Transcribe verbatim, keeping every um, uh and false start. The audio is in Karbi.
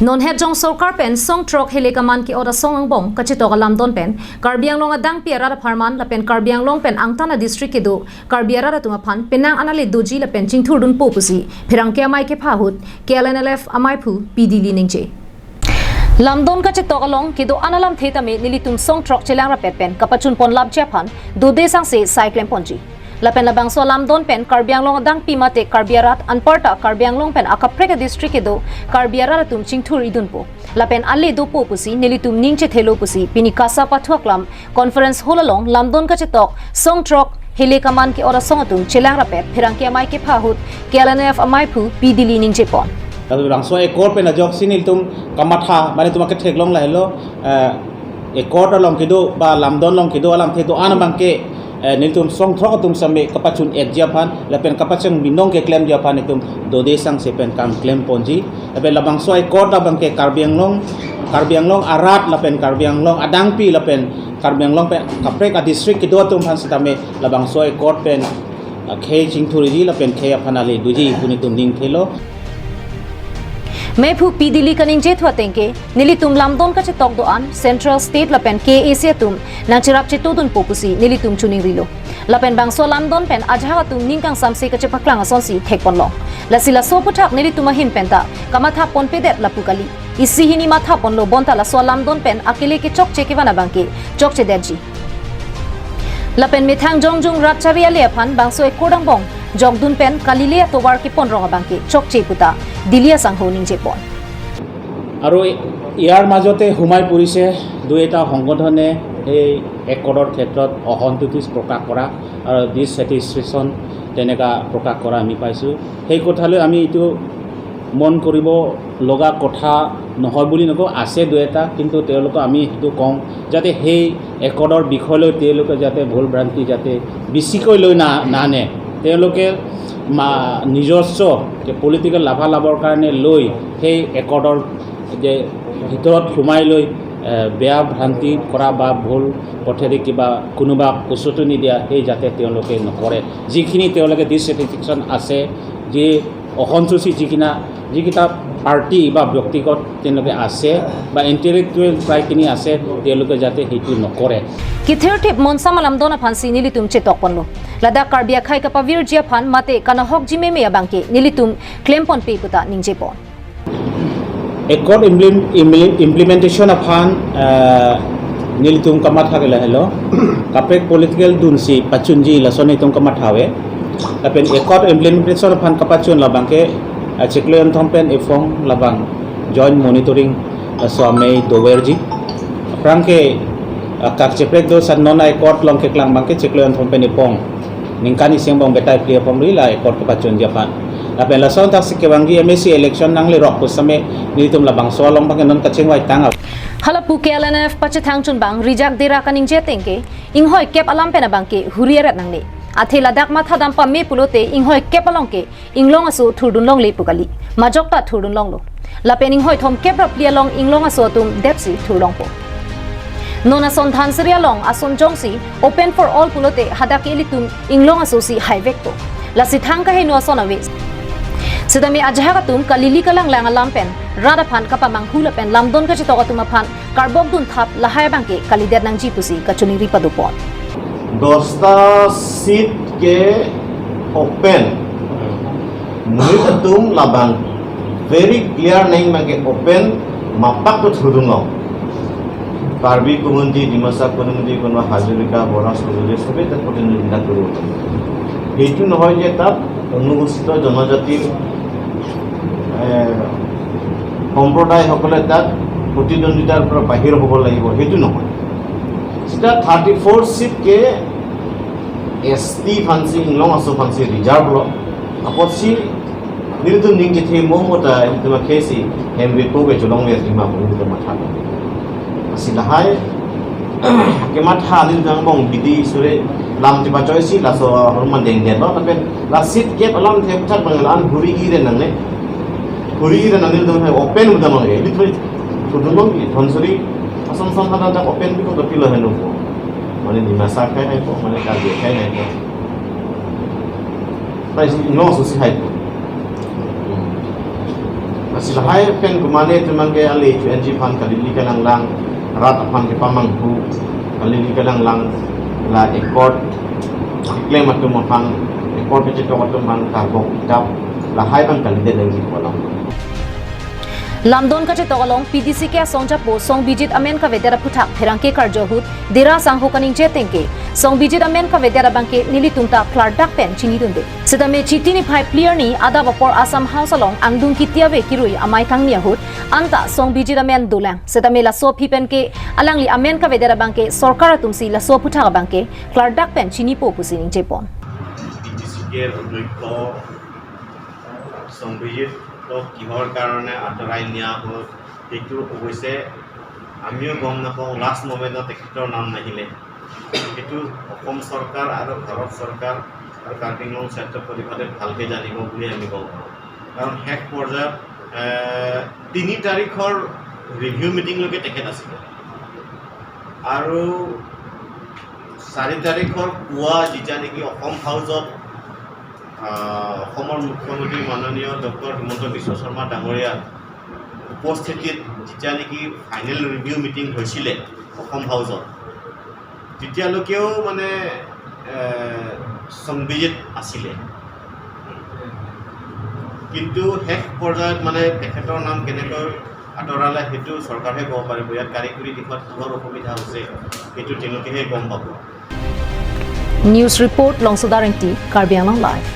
Non het jong sorkar pen song throk Hilekaman ke-ot asong angbong kachetok alamdon pen Karbi Anglong adangpi arat apharman lapen Karbi Anglong pen angtan adistrict kedo Karbi arat atum aphan penang an ale doji lapen chingthurdunpo pusi pherangke amei kepha ahut K L N L F ameiphu P Dili ningje. Lamdon kachetok along kedo-an alamthe tame nelitum song throk chelang rapet pen kapachunpon lapji aphan dode sangse sai klemponji. Lapen labangso alamdon pen Karbi Anglong adangpi mate Karbi arat anparta Karbi Anglong pen akaprek adistrict kedo Karbi arat atum chingthur idunpo. Lapen ale dopo pusi nelitum ning chethelo pusi pini KASA pathu aklam conference hall along lamdon kachetok song throk Hilekaman ke-ot asong atum chelang rapet pherangke amei kepha ahut K L N L F ameiphu P Dili ningjepon. Laso labangso accord pen ajoksi nelitum kamatha, mane itum aketheklong lahelo, eh, accord along kedo ba lamdon along kedo alamthe do-an abangke, eh, nelitum song throk atum same kapachun-etji aphan lapen kapachang binong keklemji aphan itum dode sangse pen kam klemponji. Lapen labangso accord abangke Karbi Anglong, Karbi Anglong arat lapen Karbi Anglong adangpi lapen Karbi Anglong pen kaprek adistrict kedo atum aphan sitame labangso accord pen, ah, khei chingthurji lapen khei aphan ale doji pu nelitum ning thelo. Meiphu P Dili kaningje thu atengke, nelitum lamdon kachetok do-an Central, State lapen K A A C atum nangcherap chetodunpo pusi nelitum choningrilo. Lapen bangso lamdon pen ajahak atum ning kangsamse kachepaklang asonsi thekponlong. Lasi laso aphuthak nelitum ahin penta kamathaponpedet lapu kali. Isi hini mathaponlo bonta laso alamdon pen akele kechokche kevan abangke chokchedetji. Lapen methang jongjung rat chari ale aphan bangso accord angbong jokdun pen kalile atovar keponrong abangke chokche puta Dili asangho ningjepon. আৰু ইয়াৰ মাজতে সোমাই পৰিছে দুই এটা সংগঠনে এই একৰ্ডৰ ক্ষেত্ৰত অসন্তুষ্টি প্ৰকাশ কৰা আৰু ডিছছেটিছফেকশ্যন তেনেকুৱা প্ৰকাশ কৰা আমি পাইছোঁ। সেই কথালৈ আমি এইটো মন কৰিব লগা কথা নহয় বুলি নকওঁ, আছে দুই এটা, কিন্তু তেওঁলোকক আমি সেইটো কওঁ যাতে সেই একৰ্ডৰ বিষয়লৈ তেওঁলোকে যাতে ভুল ভ্ৰান্তি যাতে বেছিকৈ লৈ না নানে। তেওঁলোকে মা নিজস্ব যে পলিটিকেল লাভালাভৰ কাৰণে লৈ সেই একৰ্ডৰ যে ভিতৰত সোমাই লৈ, এ, বেয়া ভ্ৰান্তি কৰা বা ভুল পথেদি কিবা কোনোবা উচতনি দিয়া, সেই যাতে তেওঁলোকে নকৰে। যিখিনি তেওঁলোকে ডিছছেটিছফেকশ্যন আছে, যি অসন্তুষ্টি যিকিনা, যিকেইটা পাৰ্টি বা ব্যক্তিগত তেওঁলোকে আছে বা ইণ্টেলেকচুৱেল প্ৰায়খিনি আছে, তেওঁলোকে যাতে সেইটো নকৰে। Kithirthip monsam alamdon aphansi nelitum chetokponlo. Ladak Karbi akhei kapavirji aphan mate kanahokji meme abangke nelitum klemponpe puta ningjepon. Accord implement, implement, implementation aphan, eh, nelitum kamatha ke lahelo. Kaprek political dunsi pachunji lason nelitum kamatha ave. Lapen accord implementation aphan kapachun labangke, eh, chiklo kethom pen iphong labang joint monitoring, eh, so amei doverji. Aphrangke, eh, kak cheprek do san non accord along keklang abangke chiklo kethom pen iphong. Ningkan isi angbong betai phli apom ri la accord kepachunji aphan. Lapen lason thaksi kevangji M A C election nanglerok pu same nelitum labangso along abangke non kachingvai tang ave. Hala pu K L N F pachethang chunbang Rijak Dera kaningje atengke, inghoi kep alam pen abangke huri eret nangne. Athe ladak mathadam pame pulote inghoi kep along ke inglong aso thurdunlongle pu kali. Majok ta thurdunlonglo. Lapen inghoi thomkep ra phli along inglong aso atum detsi thurlongpo. Non ason Dhansiri along ason jongsi open for all pulote hadak ilitum inglong asosi haivekpo. Lasi thang kaheno ason ave. Sitame ajahak atum kalili kalanglang alam pen rat aphan kapamanghu lapen lamdon kachetok atum aphan karbok dunthap lahai abangke kalidet nangji pusi kachoningri padopon. দশটা ছিট কে open, monit atum labang very clear neng abangke open, mapak to thurdunlong. Karbi community, Dimasa community, কোনোবা হাজৰিকা, বৰা, চুজুলি, সবেই তাত প্ৰতিনিধিত্ব কৰিব। সেইটো নহয় যে তাত অনুসূচিত জনজাতিৰ, এ, সম্প্ৰদায়সকলে তাত প্ৰতিদ্বন্দ্বিতাৰ পৰা বাহিৰ হ'ব লাগিব, সেইটো নহয়। Sita thirty four seat ke S T aphansi, inglong aso aphansi reserve lo. Apotsi nelitum ning chethe mo mota nelitum akhei si hem vepo ke cholong ve rima mo nelitum matha. Lasi lahai kematha nelitum angbong bidi sore lam chepachoi si laso ahormu dengdetlo, lapen la seat kep alamthe aphuthak abang la-an huri ire nangne. Huri ire nangne nelitum open muda nangne. Nelitum thurdunlong ke Dhansiri ason ason hadak open biko to pilo heno ko. Mane Dimasa akhei nangpo, mane Karbi akhei nangpo. Tai si inglong asosi haipo. Lahai pen kumane teman ke ale H O N G aphan kalili kalanglang, rat aphan kepamanghu, kalili kalanglang, la accord keklem atum aphan, accord kechetok atum aphan karbok kitap, lahai aphan kalidet nangji pu alam. Lamdon kachetok along P D C K asong japo Songbijit amen kavedet aphuthak pherangke karju ahut dera sangho kaningje ateng ke Songbijit amen kavedet abangke nelitum ta klardak pen chinidunde. Setame Chiti niphai phli arni adap apor Assam House along angdung kiti ave kirui amei kangni ahut anta Songbijit amen dolang. Setame laso aphi pen ke alangli amen kavedet abangke sorkar atumsi laso aphuthak abangke klardak pen chinipo pusi ningjepon. P D C K অধ্যক্ষ সংবিজিত তো কিহৰ কাৰণে আঁতৰাই নিয়া হ'ল, সেইটো অৱশ্যে আমিও গম নাপাওঁ। লাষ্ট মমেণ্টত তেখেতৰ নাম নাহিলে, সেইটো অসম চৰকাৰ আৰু ভাৰত চৰকাৰ আৰু কাৰ্বি আংলং স্বায়ত্ত পৰিষদে ভালকৈ জানিব বুলি আমি গম পাওঁ। কাৰণ শেষ পৰ্যায়ত এ, তিনি তাৰিখৰ ৰিভিউ মিটিংলৈকে তেখেত আছিলে আৰু চাৰি তাৰিখৰ পুৱা যেতিয়া নেকি অসম হাউচত আহ, অসমৰ মুখ্যমন্ত্ৰী মাননীয় ডক্টৰ হিমন্ত বিশ্ব শৰ্মা ডাঙৰীয়াৰ উপস্থিতিত যেতিয়া নেকি ফাইনেল ৰিভিউ মিটিং হৈছিলে অসম হাউচত, তেতিয়ালৈকেও মানে এ, সংবিজিত আছিলে। কিন্তু শেষ পৰ্যায়ত মানে তেখেতৰ নাম কেনেকৈ আঁতৰালে সেইটো চৰকাৰহে ক'ব পাৰিব। ইয়াত কাৰিকৰী দিশত কিহৰ অসুবিধা হৈছে সেইটো তেওঁলোকেহে গম পাব। News report, Longsodar Engti, Karbi Anglong Live.